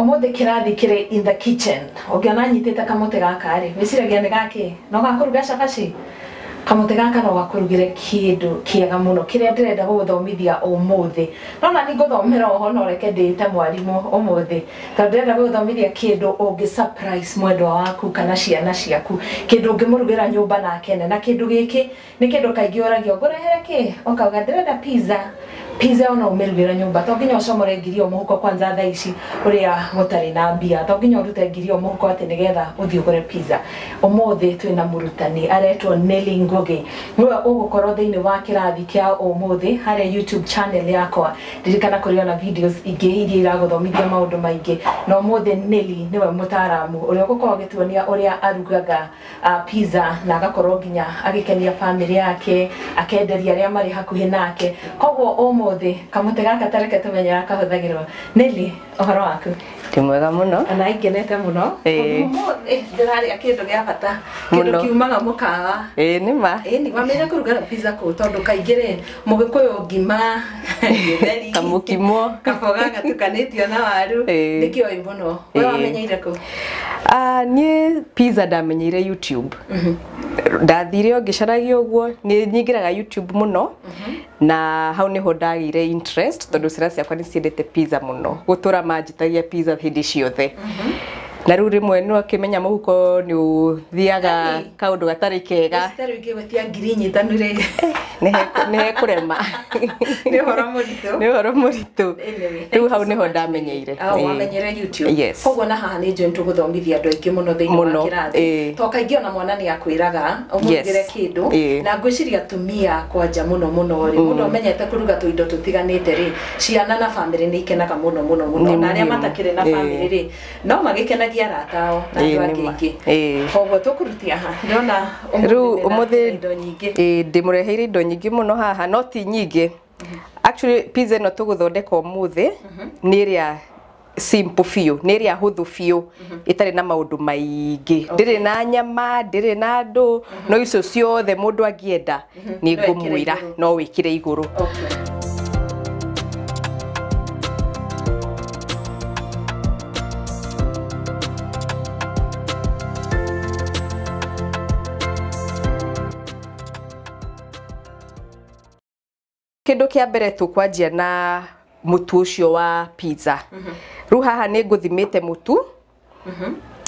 Umuthi kirathi kiri in the kitchen. Ungiona nyitite kamuti gaka ri, wiciragia ni gaki? No gakuruga cabaci? Kamuti gaka no gakurugire kindu kiega muno kiria ndirenda guguthomithia umuthi. No na ninguthomera oho no reke ndiite mwarimu umuthi. Tondu ndirenda guguthomithia kindu ungi surprise mwendwa waku kana ciana ciaku. Kindu ungimurugira nyumba na akene. Na kindu giki ni kindu kaingi uragio ngurehere ki? Ukauga ndirenda pizza. Pizza ona umirugira nyumba to nginya ucomore ngiri o muhuko kwanza thaa ici uria gutari na mbia to nginya urute ngiri o muhuko ati nigetha uthii ugure pizza. Umuthi twina murutani aretwo Nelly Ngugi, niwe ugukorwo thiini wa kirathi kia umuthi haria YouTube channel yakwa. Ririkana kuri ona videos ingi iria iraguthomithia maundu maingi, na umuthi Nelly niwe mutaramu uria ugukorwo agituonia uria arugaga pizza na agakorwo nginya agikenia family yake, akenderia aria mari hakuhi nake. Koguo umuthi kamute gaka tareke tumenyera kahuthagirwo. Nelly, uhoro waku? Ndi mwega muno. Ona ingenete muno. Umuthi ndiraria kindu gia bata, kindu kiumaga mukawa. Ni ma. Ni wamenya kuruga pizza ku tondu kaingi ri mugikuyu ngima githeri kamukimo kaboga gatukanitio na waru nikioi muno. We wamenyeire ku? Nie pizza ndamenyeire YouTube. Ndathire o ngicaragia uguo, ni nyingiraga YouTube muno. Na hau niho ndagire interest tondu ciana ciakwa ni ciendete pizza muno. Gutura manjitagia pizza hindi ciothe. Na riu rimwe no akimenya muhuko ni uthiaga kaundu gatari kega. Riu ingigwetia ngiri nyitanu ri ni hekurema. Ni uhoro muritu. Ni uhoro muritu. Riu hau niho ndamenyeire. Wamenyere YouTube. Koguo na haha ni njũĩ nĩtũgũthomithia andũ aingĩ mũno thĩinĩ wa kĩrathi. To kaingĩ ona mwana nĩ akwĩraga ũmũrugĩre kĩndũ, na ngwĩciria atumia kwanja mũno mũno rĩ, mũndũ amenyete kũruga tũindo tũtiganĩte rĩ, ciana na family nĩ ikenaga mũno mũno mũno, na arĩa matakĩrĩ na family rĩ no magĩkenagia arata ao na andũ angĩ aingĩ. Koguo tũkũrutia ha? Ndĩrona ũmũthĩ indo nyingĩ. Ndĩmũreheire indo nyingĩ mũno haha, no ti nyingĩ. Actually pizza ĩno tũgũthondeka ũmũthĩ nĩ ĩrĩa simple biũ, nĩ ĩrĩa hũthũ biũ, ĩtarĩ na maũndũ maingĩ. Ndĩrĩ na nyama, ndĩrĩ na andũ, no icio ciothe mũndũ angĩenda nĩ ngũmwĩra no wĩkĩre igũrũ. Kindu kia mbere tukwanjia na mutu ucio wa pizza. Riu haha ni nguthimite mutu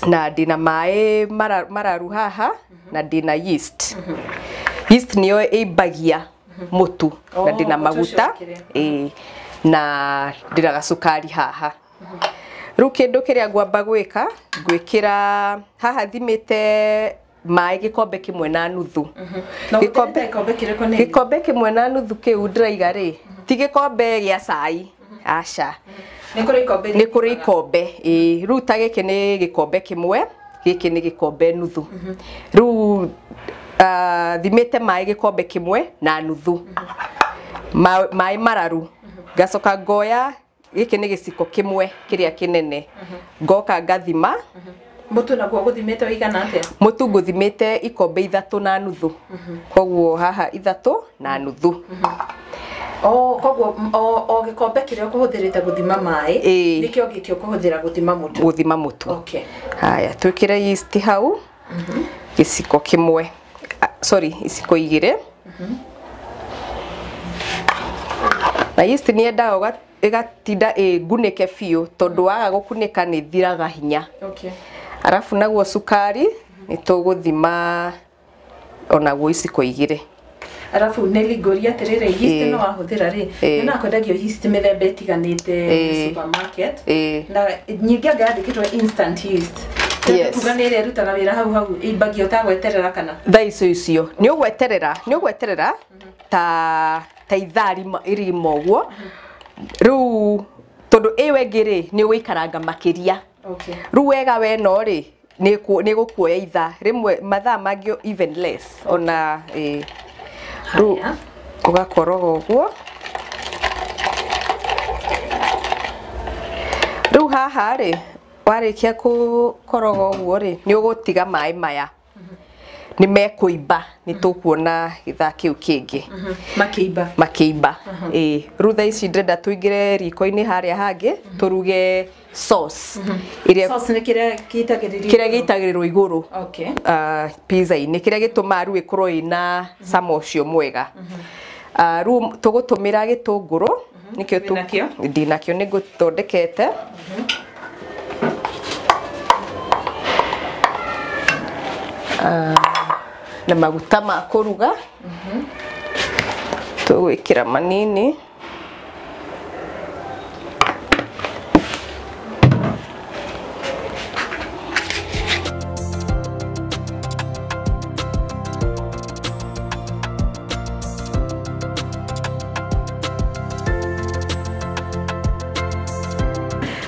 na ndina mai mararu haha na ndina yeast. Yeast niyo imbagia mutu na ndina maguta na ndina gacukari haha. Riu kindu kiria ngwamba gwika ngwikira haha thimite mai gikombe kimwe na nuthu. Gikombe kimwe na nuthu kiu ndiraiga ri ti gikombe gia cai, aca. Ni kuri ikombe. Riu ta giki ni gikombe kimwe, giki ni gikombe nuthu. Riu thimite mai gikombe kimwe na nuthu. Mai mararu. Ngacoka ngoya giki ni giciko kimwe kiria kinene. Ngoka ngathima. Mutu naguo guthimite uigana atia? Mutu nguthimite ikombe 3 na nuthu. Koguo haha 3 na nuthu. Koguo o gikombe kiria ukuhuthirite guthima mai nikio giki ukuhuthira guthima mutu. Guthima mutu. Okay. Haya, twikire yeast hau. Giciko kimwe. Sorry, iciko 2. Na yeast ni yendaga igatinda ĩngunĩke biũ tondu waga gukunĩka nĩ thiraga hinya. Okay. Arafu naguo cukari nĩ tũgũthima onaguo iciko 2. Arafu Nelly ngũria atĩrĩrĩ, yeast no wahũthĩra rĩ, nĩ kwendagio yeast mĩthemba ĩtiganĩte supermarket, na nyingĩ anga yandĩkĩtwo instant yeast. Kuga nĩ ĩrĩa ĩrutaga wĩra hau hau ĩmbagio ũtagweterera kana? Thaa icio icio nĩ ũgweterera ta ithaa rĩmwe ũguo. Rĩu tondũ ĩyo ĩngĩ rĩ nĩ ũgũikaranga makĩria. Rĩu wega we no rĩ nĩ gũkuoya ithaa rĩmwe, mathaa mangĩ even less ona. Rĩu ũgakoroga ũguo. Rĩu haha rĩ warĩkia gũkoroga ũguo rĩ nĩ ũgũtiga maĩ maya. Nĩ mekũimba nĩ tũkuona gĩthaa kĩu kĩngĩ. Makĩimba. Ĩĩ rĩu thaa ici ndĩrenda tũingĩre riko-inĩ harĩa hangĩ tũruge sauce. Ĩrĩa sauce nĩ kĩrĩa gĩitagĩrĩrio igũrũ. Okay. Pizza-inĩ kĩrĩa gĩtũmaga rĩu ĩkorwo ĩna cama ũcio mwega. Rĩu tũgũtũmĩra gĩtũngũrũ nĩkĩo ndinakĩo nĩ ngũthondekete. Na maguta ma kũruga tũgwĩkĩra manini.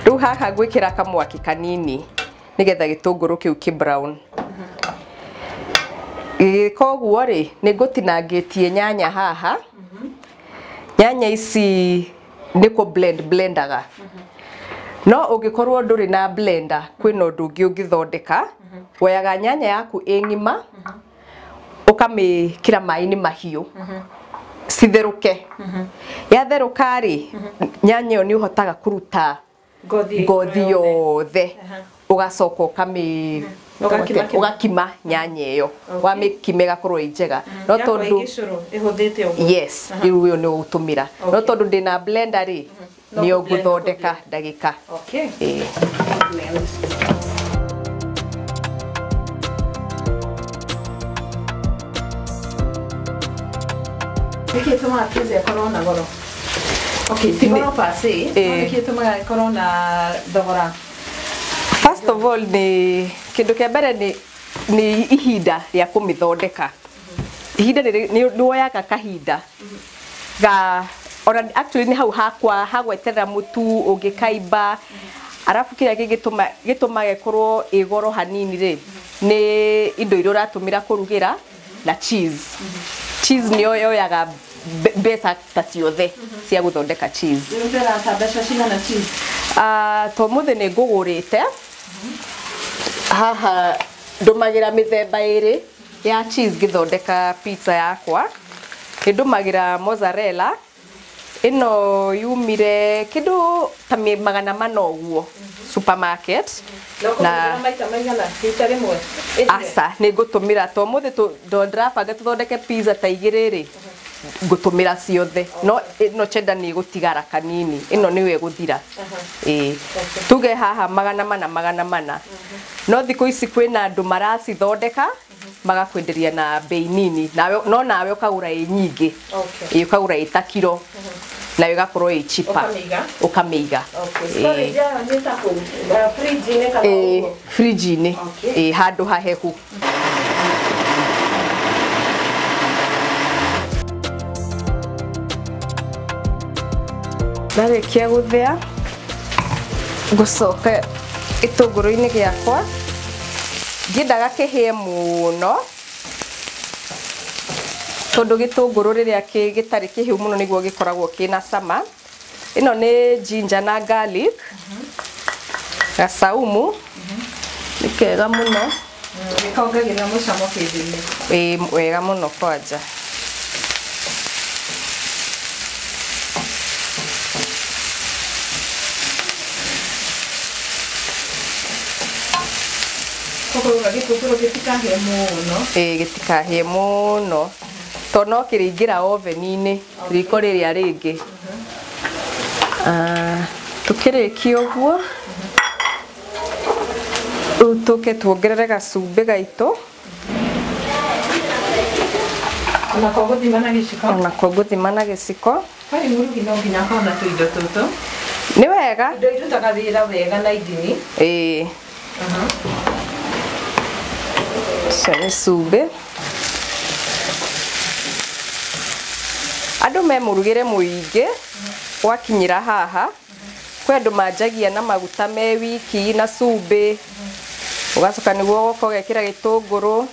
Rĩu haha ngwĩkĩra kamwaki kanini nĩgetha gĩtũngũrũ kĩu kĩ brown. Gĩgĩka ũguo rĩ nĩ ngũtinangĩtie nyanya haha. Nyanya ici nĩ kũ blend blendaga. No ũngĩkorwo ndũrĩ na blender kwĩna ũndũ ũngĩ ũngĩthondeka. Woyaga nyanya yaku ĩ ng'ima ũkamĩkĩra maĩ-inĩ mahiũ citherũke. Yatherũka rĩ nyanya ĩyo nĩ ũhotaga kũruta ngothi yothe ũgacoka ũkamĩ ũgakima nyanya ĩyo wamĩkima ĩgakorwo ĩ njega. No tondũ yes rĩu ũyũ nĩ ũgũtũmĩra no tondũ ndĩna blender rĩ nĩyo ngũthondeka ndagĩka. Ĩĩ. Nĩkĩ gĩtũmaga pizza ĩkorwo na goro? Okay, ti goro per se, no nĩkĩ gĩtũmaga ĩkorwo na thogora? First of all nĩ kĩndũ kĩa mbere nĩ ihinda rĩa kũmĩthondeka. Ihinda nĩ woyaga kahinda ga ona actually nĩ hau hakwa hagweterera mũtu ũngĩkaimba. Arabu kĩrĩa gĩtũmaga ĩkorwo ĩ goro hanini rĩ nĩ indo iria ũratũmĩra kũrugĩra na cheese. Cheese nĩyo yoyaga mbeca ta ciothe cia gũthondeka cheese. Ũrũgĩra mbeca cigana cheese? To mũthĩ nĩ ngũgũrĩte haha ndũmagĩra mĩthemba ĩrĩ ya cheese ngĩthondeka pizza yakwa. Nĩ ndũmagĩra mozzarella ĩno yumire kĩndũ ta 400 ũguo supermarket. Na maita maigana rita rĩmwe? Aca nĩ ngũtũmĩra to mũthĩ ndĩrabanga tũthondeke pizza ta igĩrĩ rĩ ngũtũmĩra ciothe no ĩno cheddar nĩ ĩgũtigara kanini ĩno nĩyo ĩgũthira. Ĩĩ tuge haha 400 400. No thikũ ici kwĩna andũ maracithondeka magakwenderia na bei nini nawe no nawe ũkagũra ĩ nyingĩ. Ĩĩ ũkagũra ĩ ta kiro nayo ĩgakorwo ĩ cheaper ũkamĩiga. Storage yayo nĩ ta kũ? Fridge-inĩ kana ũguo? Fridge-inĩ. Ĩĩ handũ hahehu. Ndarĩkia gũthĩa ngũcoka gĩtũngũrũ-inĩ gĩakwa ndiendaga kĩhĩe mũno tondũ gĩtũngũrũ rĩrĩa gĩtarĩ kĩhĩu mũno nĩguo gĩkoragwo kĩna cama. Ĩno nĩ ginger na garlic gacaumu nĩ kega mũno nĩkongagĩrĩra mũcamo kĩndũ-inĩ. Ĩĩ wega mũno kwanja. Koguo gĩtũngũrũ gĩtikahĩe mũno. Ĩĩ gĩtikahĩe mũno tondũ no kĩrĩingĩra oven-inĩ riko rĩrĩa rĩngĩ. Tũkĩrĩkia ũguo rĩu tũke tuongerere gacumbĩ gaitũ. Onako gũthima na gĩciko. Onako ngũthima na gĩciko. Kwani mũrugi no nginya akorwo na tũindo tũtũ. Nĩ wega. Indo irutaga wĩra wega na ithimi. Ĩĩ. Ũcio nĩ cumbĩ. Andũ me mũrugĩre mũingĩ gwakinyĩra haha kwĩ andũ manjagia na maguta me wiki na cumbĩ ũgacoka nĩguo ũgoka ũgekĩra gĩtũngũrũ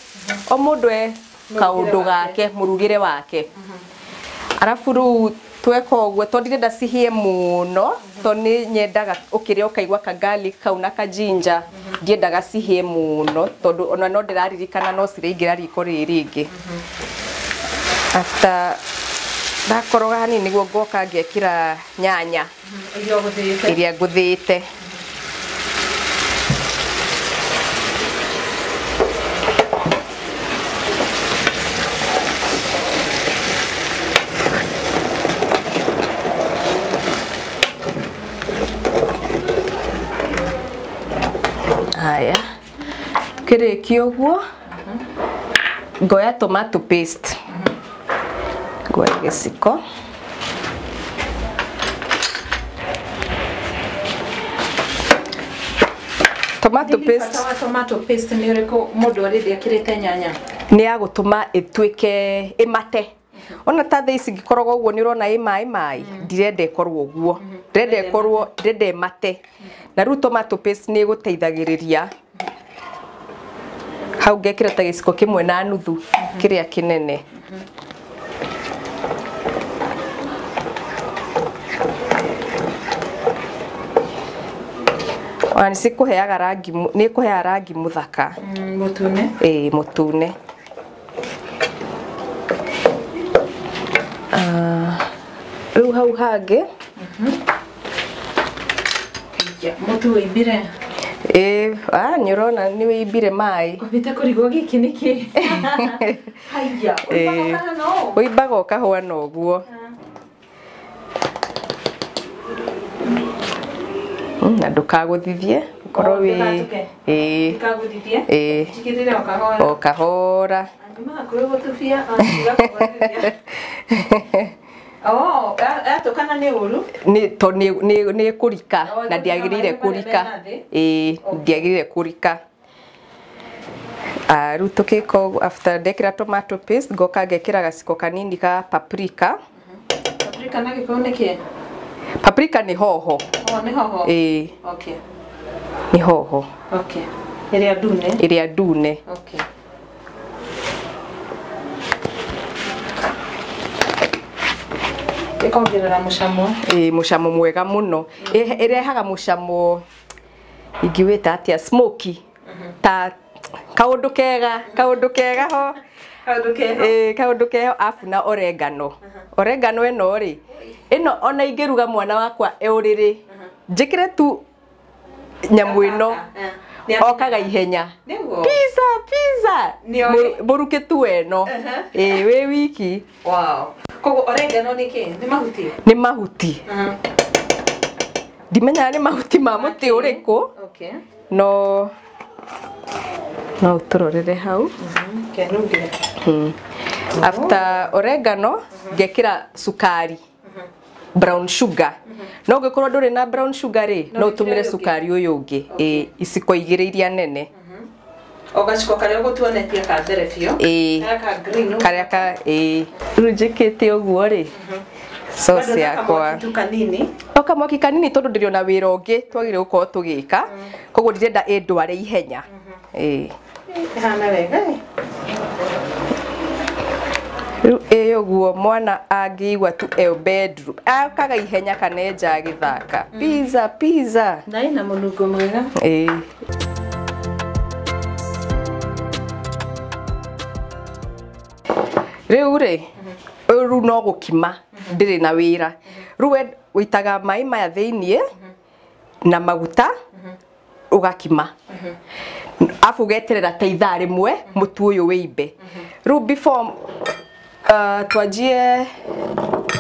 o mũndũ e kaũndũ gake mũrugĩre wake. Arabu rĩu tweka ũguo tondũ ndirenda cihĩe mũno tondũ nĩ nyendaga ũkĩrĩa ũkaigua ka garlic kau na ka ginger. Ndiendaga cihĩe mũno tondũ ona no ndĩraririkana no ciraingĩra riko rĩrĩ rĩngĩ. After ndakoroga hanini nĩguo ngoka ngekĩra nyanya iria ngũthĩte. Haya, kĩrĩkia ũguo ngoya tomato paste, ngoya gĩciko, tomato paste. Bata wa tomato paste nĩ ũrĩkũ mũndũ already ekĩrĩte nyanya? Nĩ ya gũtũma ĩtuĩke ĩmate. Ona ta thaa ici ngĩkoragwo ũguo nĩ ũrona ĩ maĩ maĩ, ndirenda ĩkorwo ũguo, ndĩrenda ĩkorwo, ndĩrenda ĩmate. Na rĩu tomato paste nĩ ĩgũteithagĩrĩria. Hau ngekĩra ta gĩciko kĩmwe na nuthu kĩrĩa kĩnene. Ona nĩ cikũheaga rangi, nĩ ĩkũheaga rangi mũthaka. Mũtune. Ĩĩ, mũtune. Rĩu hau hangĩ mũtu wĩimbire. Ĩĩ, nĩ ũrona nĩ wĩimbire maĩ. Ngũbĩte kũrigwo gĩkĩ nĩkĩ? Haiya, ũimbaga ũkahana ũũ? Ũimbaga ũkahana ũguo. Na ndũkagũthithie, ũkorwo wĩ ĩĩ. Ndũkagũthithie? Ĩĩ. Njigĩrĩre o kahora. O kahora. Angiuma hakuhĩ gũtubia, ndigakũgũthithia. Oh, yatũkana nĩ ũru? Nĩ to nĩ kũrika na ndĩagĩrĩire kũrika. Ĩĩ, ndĩagĩrĩire kũrika. Rĩu tũkĩka ũguo, after ndekĩra tomato paste, ngoka ngekĩra gaciko kanini ka paprika. Paprika na Gĩkũyũ nĩ kĩĩ? Paprika nĩ hoho. Oh, nĩ hoho. Ĩĩ. Okay. Nĩ hoho. Okay. Ĩrĩa ndune. Ĩrĩa ndune. Okay. Ĩkongerera mũcamo. Ĩĩ, mũcamo mwega mũno. Ĩrehaga mũcamo ingĩwĩta atĩa, smoky. Ta kaũndũ kega, kaũndũ kega ho. Kaũndũ keho. Ĩĩ, kaũndũ keho afu na oregano. Oregano ĩno rĩ, ĩno ona ingĩruga mwana wakwa e ũrĩrĩ, njĩkĩre tu nyamũ ĩno, okaga ihenya. Pizza, pizza. Mũruke tu ĩno. Ĩĩ, wĩ wiki. Wow. Koguo oregano nĩ kĩ? Nĩ mahuti? Nĩ mahuti. Ndimenyaga nĩ mahuti ma mũtĩ ũrĩkũ. Okay. No no ũtũrorere hau. Kenunge. After oregano ngekĩra cukari. Brown sugar. No ũngĩkorwo ndũrĩ na brown sugar rĩ, no ũtũmĩre cukari ũyũ ũngĩ. Ĩĩ, iciko igĩrĩ iria nene. O gaciko karĩa ũgũtuonetie ka mbere biũ. Ĩĩ. Karĩa ka green. Karĩa ka ĩĩ. Rĩu njĩkĩte ũguo rĩ, sauce yakwa. Tu kanini. O kamwaki kanini tondũ ndĩrĩ ona wĩra ũngĩ twagĩrĩire gũkorwo tũgĩka. Koguo ndirenda ĩndware ihenya. Ĩĩ. Ĩhana wega. Rĩu ĩ ũguo mwana angĩigua tu e bedroom, akaga ihenya kana e nja agĩthaka. Pizza, pizza. Na ĩna mũnungo mwega. Ĩĩ. Rĩu rĩ, rĩu no gũkima, ndĩrĩ na wĩra. Rĩu wĩitaga maĩ maya thĩiniĩ na maguta ũgakima. Afu ũgeterera ta ithaa rĩmwe mũtu ũyũ wĩimbe. Rĩu before twanjie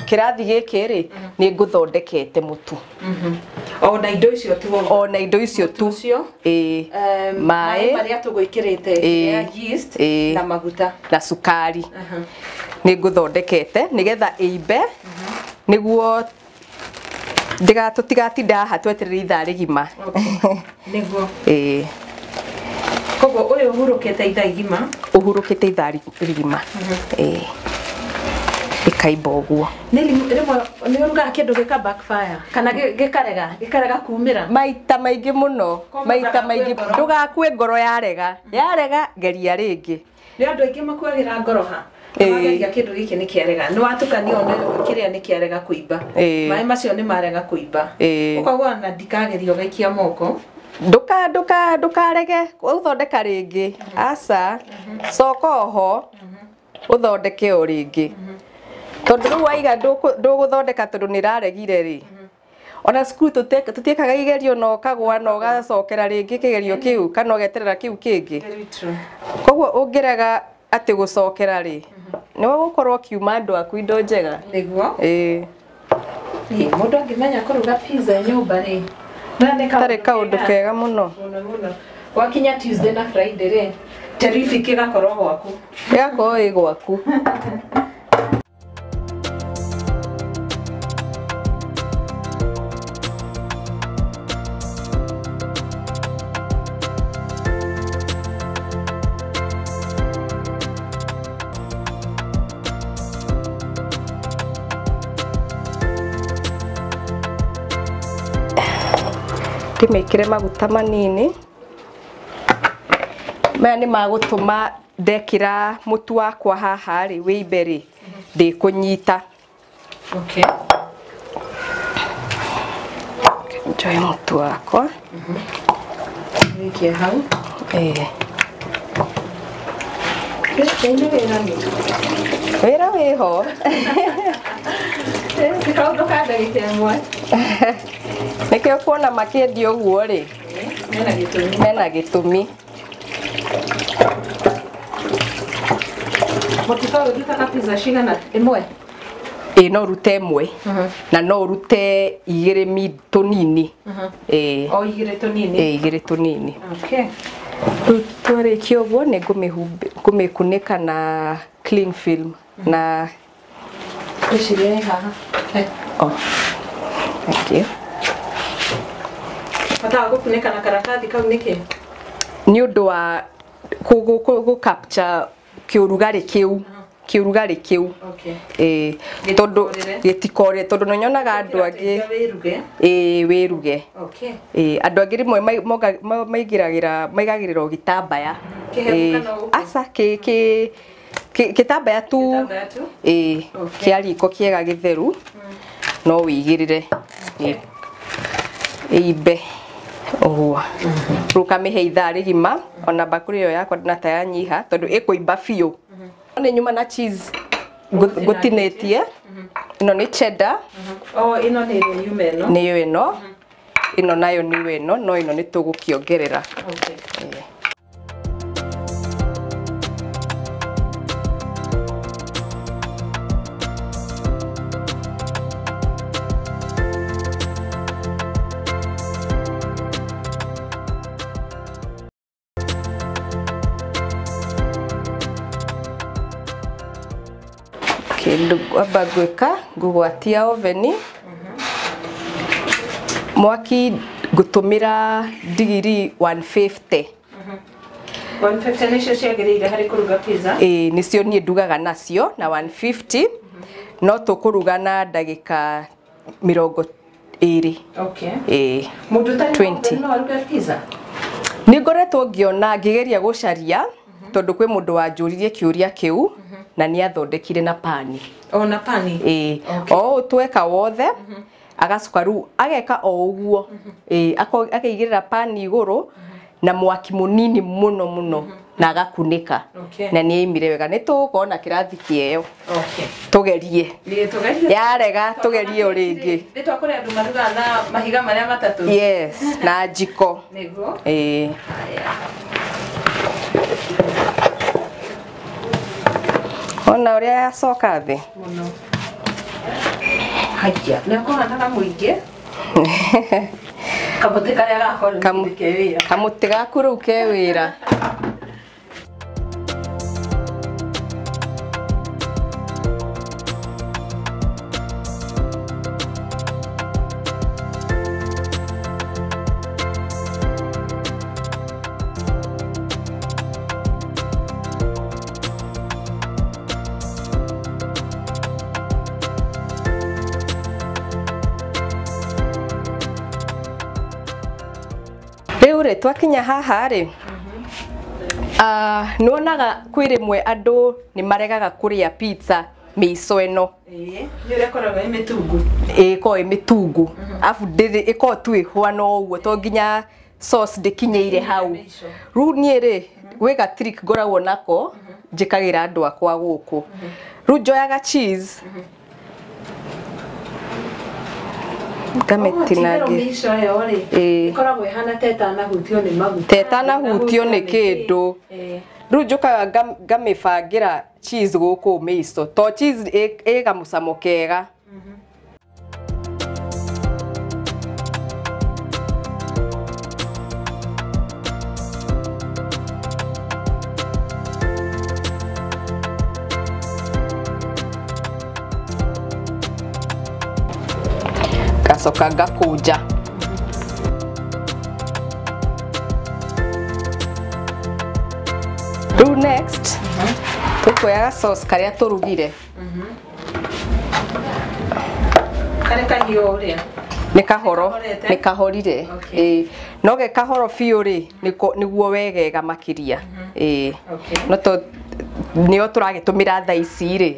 kĩrathi gĩkĩ rĩ, nĩ ngũthondekete mũtu. Ona indo icio tu. Ona indo icio tu. Ĩĩ. Maĩ marĩa tũgwĩkĩrĩte ya yeast na maguta na cukari. Nĩ ngũthondekete nĩgetha ĩimbe nĩguo tũtigatinda haha twetereire ithaa rĩgima. Nĩguo. Ĩĩ. Koguo ũyũ ũhurũkĩte ithaa igima? Ũhurũkĩte ithaa rigima. Ĩĩ. Ĩkaimba ũguo. Nĩ rĩmwe nĩ ũrugaga kĩndũ gĩka backfire kana gĩkarega kumĩra? Maita maingĩ mũno, maita maingĩ. Ndũgakue ngoro yarega. Yarega geria rĩngĩ. Nĩ andũ aingĩ makuagĩra ngoro ha. Wageria kĩndũ gĩkĩ nĩ kĩarega. Nĩ watukania kĩrĩa nĩ kĩarega kũimba. Maĩ macio nĩ marega kũimba. Ũkauga ona ndikageria ũgaikia moko. Ndukarege uthondeka ringi aca coka oho uthondeke o ringi tondu riu waiga nduguthondeka tondu ni raregire ri ona cukuru tutiekaga igerio na ukagwa na ugacokera ringi kigerio kiu kana ugeterera kiu kingi. Koguo ungirega ati gucokera ri ni gukorwo kiuma andu aku indo njega niguo. Ii Mundu angimenya kuruga pizza nyumba ri tarĩ kaũndũ kega mũno mũno mũno. Wakinya Tuesday na Friday ri terrific igakorwo gwaku, igakorwo ĩ gwaku. Ndimĩkĩre maguta manini maya nĩ magũtũma ndekĩra mũtu wakwa haha rĩ wĩimbe rĩ ndĩkũnyita. Okay. Njoe mũtu wakwa wĩkie hau. Ĩĩ. Wĩra nĩ wĩra wĩho. Ti kaũndũ ka ndagĩka ĩmwe. Nĩkĩo kuona makĩendia ũguo rĩ mena gĩtũmi, mena gĩtũmi. Mũtu ta ũyũ ũrutaga pizza cigana? Ĩmwe? Ĩĩ no ũrute ĩmwe na no ũrute igĩrĩ tũnini. Ĩĩ. O igĩrĩ tũnini? Ĩĩ igĩrĩ tũnini. Okay. Rĩu twarĩkia ũguo nĩ ngũmĩkunĩka na cling film na Ngwĩciria ĩ haha. Oh. Thank you. Bata wa gũkunĩka na karatathi kau nĩkĩ? Nĩ ũndũ wa gũ capture kĩũrugarĩ kĩu, kĩũrugarĩ kĩu. Okay. Ĩĩ tondũ gĩtikorĩre tondũ nĩ nyonaga andũ angĩ wĩruge. Ĩĩ wĩruge. Okay. Ĩĩ andũ angĩ rĩmwe maigĩragĩra maigagĩrĩra o gĩtambaya. Kĩhehu kana ũguo? Aca gĩtambaya tu. Gĩtambaya tu? Ĩĩ kĩa riko kĩega gĩtheru no wĩigĩrĩre ĩimbe ũguo. Rĩu ũkamĩhe ithaa rĩgima ona mbakũri ĩyo yakwa ndĩna yanyiha tondũ ĩkũimba biũ. Nĩ nyuma na cheese ngũtinĩtie. Ĩno nĩ cheddar. Oh, ĩno nĩ ĩrĩa yuma ĩno. Nĩyo ĩno. Ĩno nayo nĩyo ĩno no ĩno nĩ tũgũkĩongerera. Okay. Kĩndũ ngwamba gwĩka ngũgwatia oveni mwaki ngũtũmĩra digiri 150. 150 nĩcio ciagĩrĩire harĩ kũruga pizza? Ĩĩ nĩcio niĩ ndugaga nacio na 150 no tũkũruga na ndagĩka 20. Okay. Ĩĩ. Mũndũ ũtarĩ na 20. oven no aruge pizza? Nĩ ngoretwo ngĩona ngĩgeria gũcaria tondũ kwĩ mũndũ wanjũririe kĩũria kĩu na nĩ athondekire na pani. O na pani? Ĩĩ. Okay. O ũũ tweka wothe agacoka rĩu ageka o ũguo. Ĩĩ akaigĩrĩra pani igũrũ na mwaki mũnini mũno mũno na agakunĩka. Okay. Na nĩ aimire wega. Nĩ tũgũkorwo na kĩrathi kĩeo. Okay. Tũgerie. Nĩ tũgerie. Yarega tũgerie o rĩngĩ. Nĩ twakũrĩa andũ marugaga na mahiga marĩa matatũ. Yes, na njiko. Nĩguo. Ĩĩ. Haya. Ona ũrĩa yacoka thĩ. Mũno. Haiya, nĩ ũkũhanaga mũingĩ. Kamũtĩ karĩa gakwa rĩu ke wĩra. Kamũtĩ gaku rĩu ke wĩra. Rĩu rĩ twakinya haha rĩ nĩwonaga kwĩ rĩmwe andũ nĩ maregaga kũrĩa pizza mĩico ĩno. Ĩĩ, nĩ ũrĩa ĩkoragwo ĩ mĩtungu. Ĩĩ ĩkoragwo ĩ mĩtungu. Arabu ndĩrĩ ĩkoragwo tu ĩhwana o ũguo to nginya sauce ndĩkinyĩire hau. Rĩu niĩ rĩ gwĩ ga trick ngoragwo nako njĩkagĩra andũ akwa gũkũ. Rĩu njoyaga cheese ngamĩtinangia. Ĩkoragwo ĩhana ta ĩtanahutio nĩ maguta. Ta ĩtanahutio nĩ kĩndũ. Rĩu njũkaga ngamĩbangĩra cheese gũkũ mĩico to cheese ĩ gamũcamo kega. Ngacoka ngakũnja. Rĩu next tũkuoyaga sauce karĩa tũrugire. Karĩa kahiũ ũrĩa? Nĩ kahoro, nĩ kahorire. Ĩĩ, no ge kahoro biũ rĩ nĩguo wegega makĩria. Ĩĩ, no to nĩyo tũragĩtũmĩra thaa ici rĩ,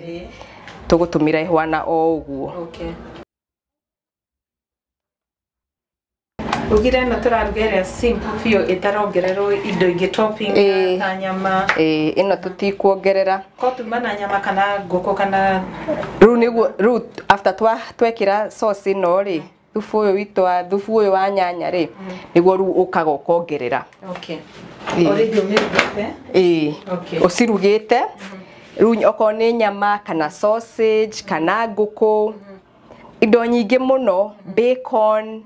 tũgũtũmĩra ĩhwana o ũguo. Ugire ĩno tũraruga ĩrĩa simple biũ ĩtarongererwo indo ingĩ topping ta nyama. Ĩĩ, ĩno tũtikuongerera. Ko tuma na nyama kana ngũkũ kana rĩu nĩguo rĩu after twekĩra sauce ĩno rĩ, thubu ũyũ witũ wa thubu ũyũ wa nyanya rĩ, nĩguo rĩu ũkaga ũkongerera. Okay. Already ũmĩrugĩte? Ĩĩ. Ũcirugĩte. Rĩu okorwo nĩ nyama kana sausage kana ngũkũ, indo nyingĩ mũno, bacon,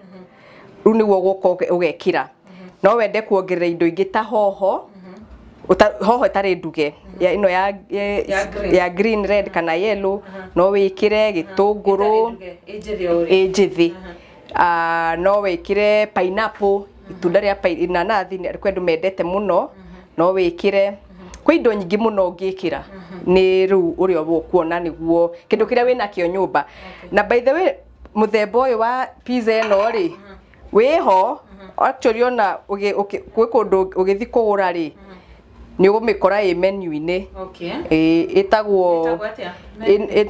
rĩu nĩguo ũgũka ũgekĩra. No wende kuongerera indo ingĩ ta hoho, hoho ĩtarĩ nduge, ĩno ya green, red kana yellow, no wĩkĩre gĩtũngũrũ ĩ njĩthĩ. No wĩkĩre pineapple, itunda rĩa inanathi kwĩ andũ mendete mũno, no wĩkĩre. Kwĩ indo nyingĩ mũno ũngĩkĩra, nĩ rĩu ũrĩa ũkuona nĩguo kĩndũ kĩrĩa wĩnakĩo nyũmba. Na by the way, mũthemba ũyũ wa pizza ĩno rĩ, wĩho actually ona gwĩ kũndũ ũgĩthiĩ kũgũra rĩ, nĩ ũgũmĩkora ĩ menu-inĩ.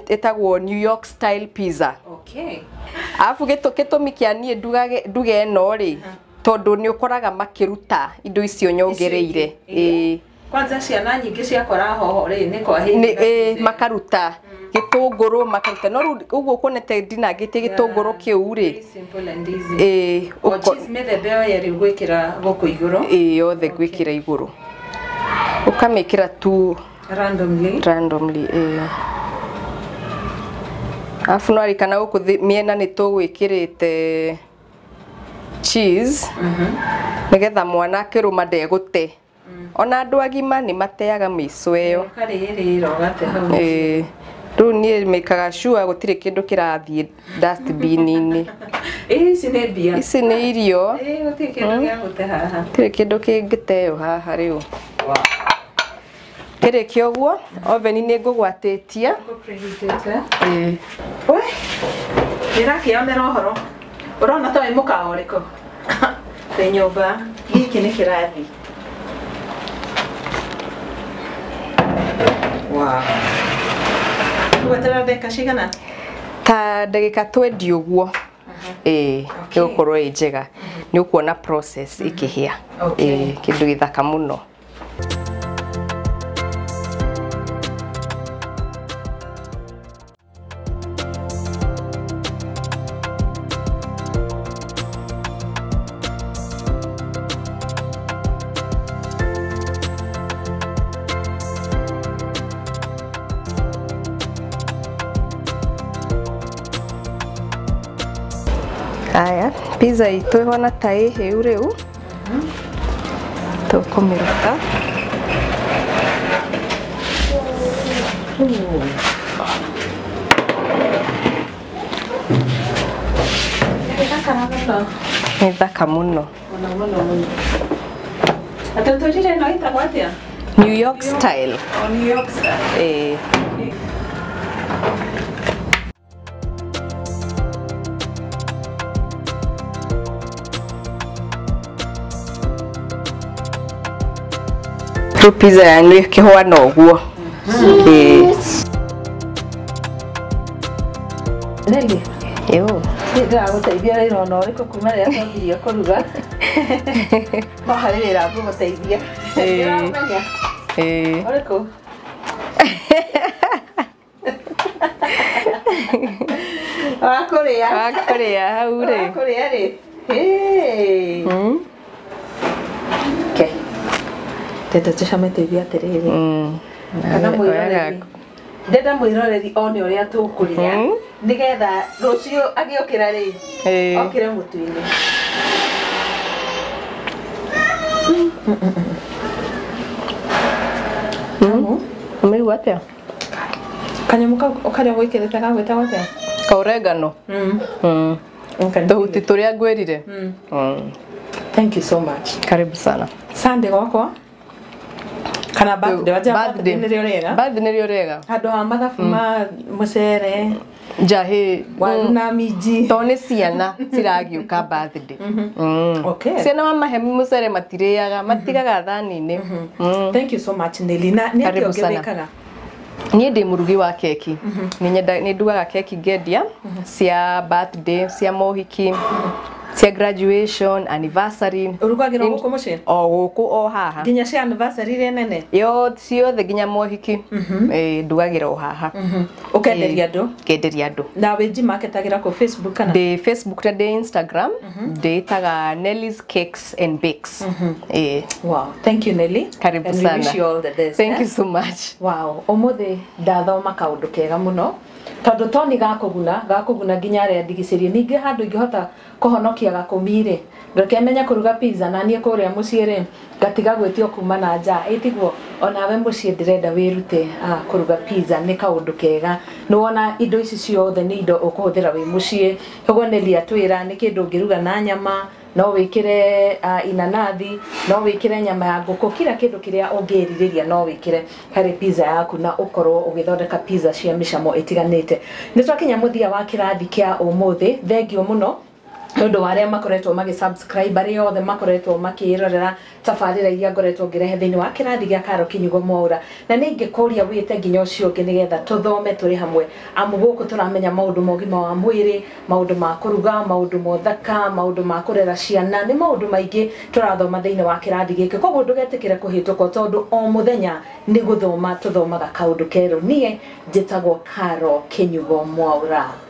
Ĩtagwo New York style pizza. Arabu gĩtũmi kĩa niĩ nduge ĩno rĩ, tondũ nĩ ũkoraga makĩruta indo icio nyongereire. Kwanza ciana nyingĩ ciakora hoho rĩ, nĩ kwahĩire. Makaruta gĩtũngũrũ, makaruta. No rĩu ũguo ũkuonete ndinangĩtie gĩtũngũrũ kĩu rĩ. Ĩĩ. O cheese mĩthemba ĩyo yerĩ ũgwĩkĩra gũkũ igũrũ? Ĩĩ, yothe ngwĩkĩra igũrũ. Ũkamĩkĩra tu randomly. Randomly, ĩĩ. Arabu no ririkana gũkũ mĩena nĩ tũgwĩkĩrĩte cheese nĩgetha mwana akĩrũma ndegũte. Ona andũ agima nĩ mateaga mĩico ĩyo. Ĩĩ. Rĩu niĩ mĩkaga sure gũtirĩ kĩndũ kĩrathiĩ dustbin-inĩ. Ici nĩ mbia. Ici nĩ irio. Gũtirĩ kĩndũ gĩa gũte haha. Gũtirĩ kĩndũ kĩngĩteo haha rĩu. Kĩrĩkia ũguo, oven nĩ ngũgwatĩtie. Ĩĩ. We, ndĩrakĩonera ũhoro. Ũrona ta wĩ mũkawa ũrĩkũ? Twĩ nyũmba, gĩkĩ nĩ kĩrathi. Wow. Ũgweterera ndagĩka cigana? Ta ndagĩka 20 ũguo. Ĩĩ, ĩgũkorwo ĩ njega. Nĩ ũkuona process ĩkĩhĩa. Ĩĩ, kĩndũ gĩthaka mũno. Aya, pizza itũ ĩhana ta ĩ hĩu rĩu. Tũkũmĩruta. Nĩ thaka mũno. Mũno mũno mũno. Atĩ ũtwĩrire ĩno ĩtagwo atĩa? New York style. Oh, New York style. Ĩĩ. Rĩu pizza yanyu ĩkĩhwana ũguo. Ĩĩ. Nelly. Yo. Niĩ ndĩragũteithia wĩra ona ũrĩkũ kuma rĩrĩa twambirie kũruga. No harĩ wĩra ngũgũteithia. Ndĩramenya. Ũrĩkũ? Wa kũrĩa. Wa kũrĩa hau rĩ. Wa kũrĩa rĩ. Okay. Ndenda tũcame tũigue atĩrĩrĩ. Kana mwĩroreri. Ndenda mwĩroreri one ũrĩa tũkũrĩa nĩgetha rũciũ agĩũkĩra rĩ okĩre mũtu-inĩ. Ũmĩigua atĩa? Kanyamũ kau karĩa gwĩkĩrĩte gagwĩtagwo atĩa? Kaoregano. Tũhuti tũrĩa ngwĩrire. Thank you so much. Karibu sana. Sunday gwakwa kana birthday wanja birthday nĩrĩo rĩega. Birthday nĩrĩo rĩega. Handũ ha mathabu ma mũcere njahĩ waru na minji to nĩ ciana ciragĩũka birthday. Okay. Ciana wamahe mũcere matirĩaga matigaga thani-inĩ. Thank you so much Nelly. Na nĩ atĩa ũngĩ wĩkaga? Niĩ ndĩ mũrugi wa keki. Nĩ ndugaga keki ngendia cia birthday, cia mohiki, cia graduation, anniversary. Ũrugagĩra gũkũ mũciĩ? O gũkũ o haha. Nginya cia anniversary iria nene? Ciothe nginya mohiki. Ndugagĩra o haha. Ũkenderia andũ? Ngenderia andũ. Na wĩ marketagĩra kũ Facebook kana? Ndĩ Facebook na ndĩ Instagram. Ndĩtaga Nelly's Cakes and Bakes. Wow, thank you Nelly. Karibu sana. And we wish you all the best. Thank you so much. Wow, ũmũthĩ ndathoma kaũndũ kega mũno. Tondũ to nĩ gakũguna nginya arĩa ndigicĩrie. Ningĩ handũ ingĩhota kũhonokia gakũmi rĩ, ngakĩmenya kũruga pizza na niĩ kũrĩa mũciĩ rĩ, ngatiga gwĩtio kuma na nja. Ĩtiguo onawe mũciĩ ndĩrenda wĩrute kũruga pizza nĩ kaũndũ kega. Nĩ wona indo ici ciothe nĩ indo ũkũhũthĩra wĩ mũciĩ. Ũguo Nelly atwĩra nĩ kĩndũ ũngĩruga na nyama, no wĩkĩre inanathi, no wĩkĩre nyama ya ngũkũ, kila kĩndũ kĩrĩa ũngĩrirĩria no wĩkĩre harĩ pizza yaku na ũkorwo ũgĩthondeka pizza cia mĩcamo ĩtiganĩte. Nĩ twakinya mũthia wa kĩrathi kĩa ũmũthĩ. Thengiũ mũno nĩ ũndũ wa arĩa makoretwo magĩ subscribe, arĩa othe makoretwo makĩrorera tabarĩra iria ngoretwo ngĩrehe thĩinĩ wa kĩrathi gĩa Karo Kinyugo Mwaura. Na nĩ ingĩkũria wĩte nginya ũcio ũngĩ nĩgetha tũthome tũrĩ hamwe, amu gũkũ tũramenya maũndũ ma ũgima wa mwĩrĩ, maũndũ ma kũruga, maũndũ ma ũthaka, maũndũ ma kũrera ciana, nĩ maũndũ maingĩ tũrathoma thĩinĩ wa kĩrathi gĩkĩ. Koguo ndũgetĩkĩre kũhĩtũkwo tondũ o mũthenya nĩ gũthoma tũthomaga kaũndũ kerũ. Niĩ njĩtagwo Karo Kinyugo Mwaura.